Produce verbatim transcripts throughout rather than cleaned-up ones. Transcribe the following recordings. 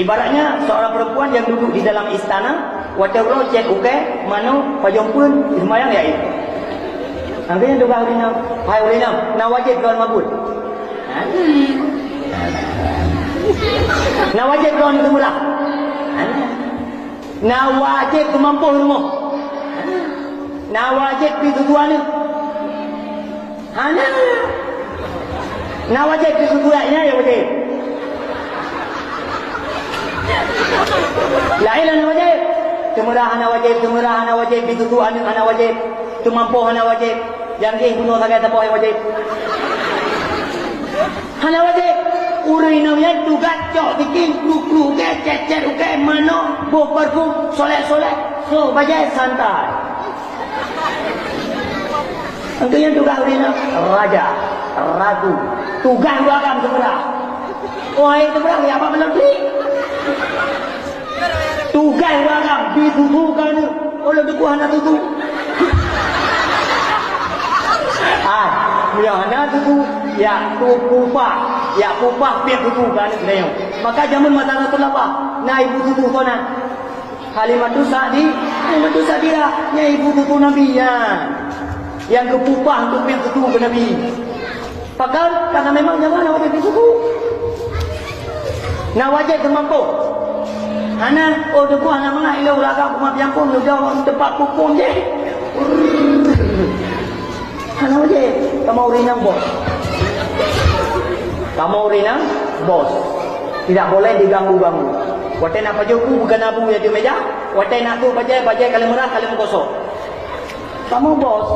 Ibaratnya seorang perempuan yang duduk di dalam istana, watèe uroe cét ukèe, manok, pajoh peuet, seumayang ya itu. Angkanya tugaih ureueng inong, hai ureueng inong, na wajéb droeneuh mabeuet? Na wajéb droeneuh teumeurah? Na wajéb teumampôh rumoh? Na wajéb pih tutoe aneuk? Hana. Na wajéb pih tutoe aneuk, ya wajéb. Laén hana wajéb. Teumeurah hana wajéb, teumeurah hana wajéb, pih tutoe aneuk hana wajéb, teumampôh hana wajéb. Nyang jih bunoe sagai saboh nyang wajéb. Hana wajéb. Ureueng inong nyan tugaih cok bikin kru-kru ukèe, cét-cét ukèe, manok, boh parfum, solek-solek. So, bajèe santai. Engkau nyan tugaih ureueng inong raja, ratu. Tugaih ureueng agam teumeurah. Oh, hai teumeurah, ya, apa belum beli? Tugaih ureueng agam, bri tutoe keu aneuk. Oh, lôn teupeu hana tutoe. Ah, meunyoe hana tutoe, ya, tu pupah. Ya, pupah piep tutoe keu aneuk geutanyoe. Maka jameun masa Rasulullah, na ibu tutoe keu aneuk. Halimatus Sa'di-, Halimatus Sa'diyah, nyan ibu tutoe Nabi nyan. Nyang geupupah untuk piep tutoe keu Nabi. Pakon? Karena memang nyan na wajéb ditutoe. Na wajéb teumampôh. Hana, oh, teupeu hana mangat ilôn ureueng agam kumat piampôn, udah teumpat pupung jih. Hana wajéb. Kamoe ureueng inong bos. Kamoe ureueng inong bos. Tidak boleh diganggu-ganggu. Watèe na pajoh bu, bukan abu ya di meja. Watèe na tu bajèe, bajèe ka lheueh meurah, ka lheueh meugosok. Kamoe bos.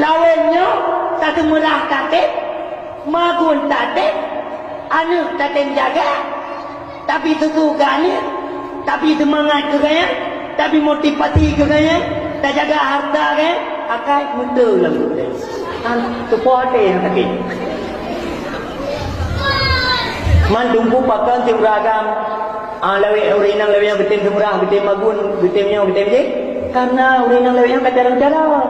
Lawét nyoe tateumeurah tatem, magun tatem, aneuk tatem jaga, tapi tutoe keu aneuk, tapi seumangat keu gobnyan, tapi motivasi keu gobnyan, tajaga hareuta gobnyan, akai meuteue lam gobnyan. Kan teupeue até nyang sakét. Man teungku pakon cit ureueng agam, ah, lawét ureueng inong lawét nyoe geutem seumeurah, geutem magun, geutem nyoe, geutem jéh. Karena ureueng inong lawét nyoe ka carông-carông.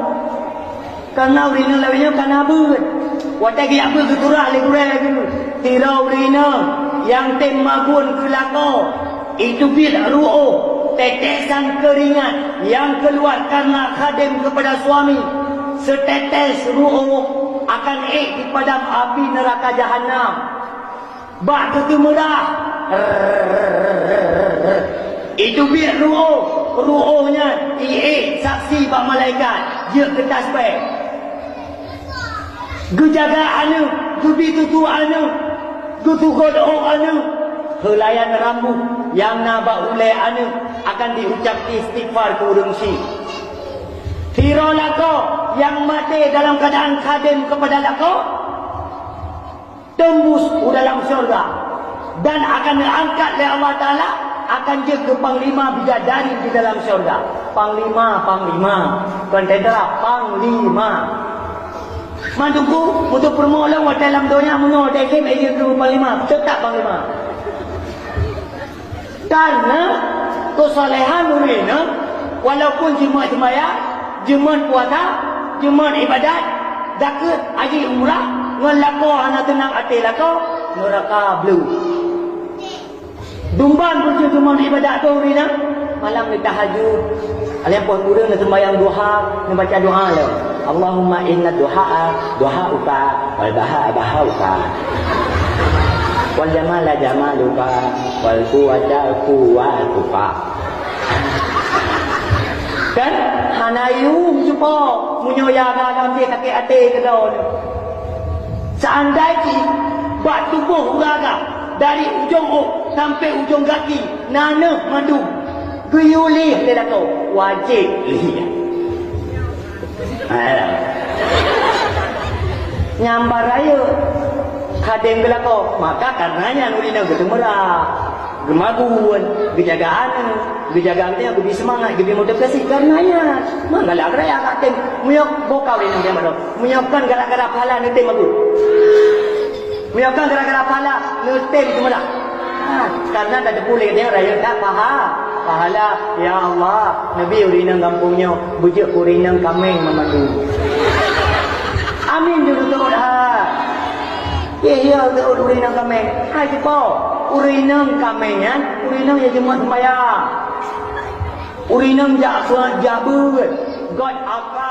Karena ureueng inong lawét nyoe ka na beuet. Watèe geujak beuet geuturah lé gurèe geuh. Sidroe ureueng inong nyang tem magun keu lakoe, itu biet ru'uh, tetesan keringat yang keluar karena khadem kepada suami. Setetes ru'uh akan ék dipadam api neraka jahanam. Bak geuteumeurah, itu biet ru'uh, ru'uh nyan iék saksi bak malaikat jeuet keu tasbih. Geujaga aneuk, geubi tutoe aneuk, geutugot ôk aneuk, heulayan rambut nyang na bak ulèe aneuk akan diucap istighfar keu ureueng syiek. Sidroe lakoe nyang maté dalam keadaan khadem kepada lakoe, teumbus u dalam syurga dan akan neuangkat lé Allah Taala, akan jeuet keu panglima bidadari di dalam syurga. Panglima, panglima, kon tentara, panglima. Man teungku, meuteupeureumoh lom watèe lam donya meunyoe dèh khem jeuet keu panglima, teutap panglima. Karena keusolehan ureueng inong, walaupun jeuet seumayang, jeuet puasa, jeuet ibadat, zakeuet, haji, umrah, ngon lakoe hana teunang até lakoe, neuraka bleu. Dumban pun jeuet ibadat keu ureueng inong, malam neutahajud, Alèh poh kureueng neuseumayang duha, neubaca doa lom. Allahumma inna duhaa duhauka, wal bahaa bahauka, wal jamala jamaluka, wal quwwata quwwatuka. Kan? Hana yum cupo, meunyoe ya agam-agam sakét até keudroe. Seandai jih bak tuboh ureueng agam, dari ujong ôk sampoe ujong gaki, na neuh mandum, geuyue lé lé lakoe, wajéb lé. Ha. Nyang ba rayeuk khadém geulakoe, maka kareuna nyan ureueng inong geuteumeurah, geumagun, geujaga aneuk, geujaga geutanyoe, geubi seumangat, geubi motivasi kareuna nyan. Maka lagèe nyan khadém, meunyoe boh ka ureueng inong nyang baroe, meunyoe kon gara-gara pahala neutem bagus. Meunyoe kon gara-gara pahala neutem teumeulah. Ha, kareuna tateupeue lé geutanyoe rayeuk that paha-, pahala. Ya Allah, neubi ureueng inong gampông nyoe beujeuet keu ureueng inong kaméng meumandum. Amin, jeuet teuôt ha. Éh, ya, ureueng inong kaméng. Hai, sipo? Ureueng inong kaméng nyan, ureueng inong nyang jimuat seumayang. Ureueng inong jak, jak beuet. Göt aka